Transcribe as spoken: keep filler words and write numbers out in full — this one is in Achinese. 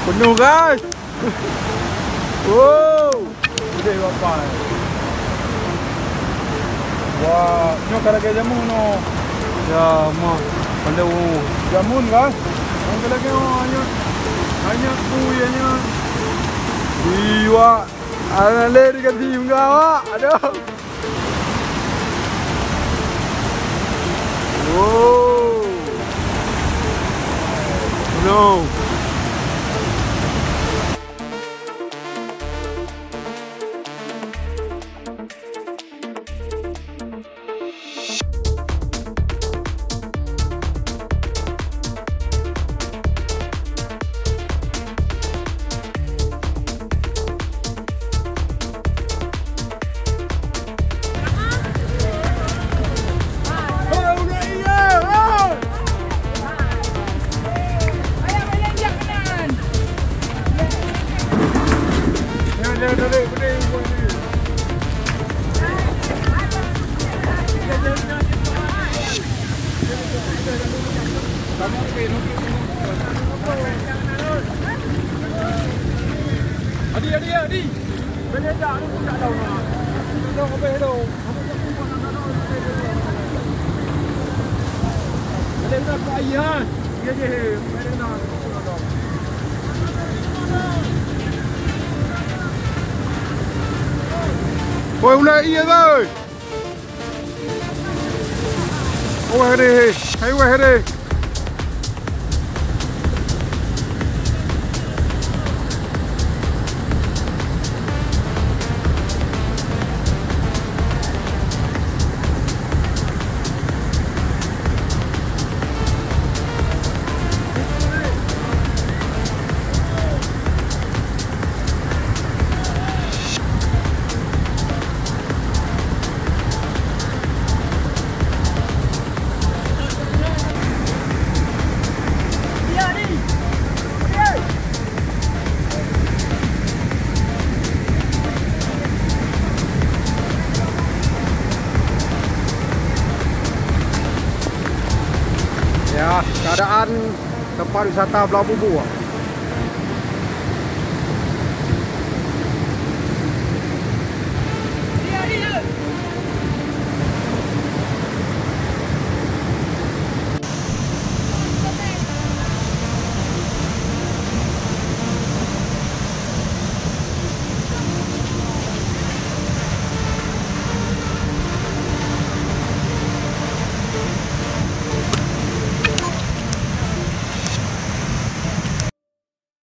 Penuh, guys. Wow. Udeh bapak. Wah, nyoe ka lagèe jameun nyoe. Ya, mah. Pandai, oh. Jameun, kan? Orang ka lagèe, oh, hanya, hanya kui, hanya. Iwa. Ana lé diganti muka awak. Aduh. Wow. No. Adi, adi, adi. Oi, ulèe ié, oi! Oh, wéh deh, hei. Hai, wéh deh. Ya, keadaan tempat wisata Blaububua.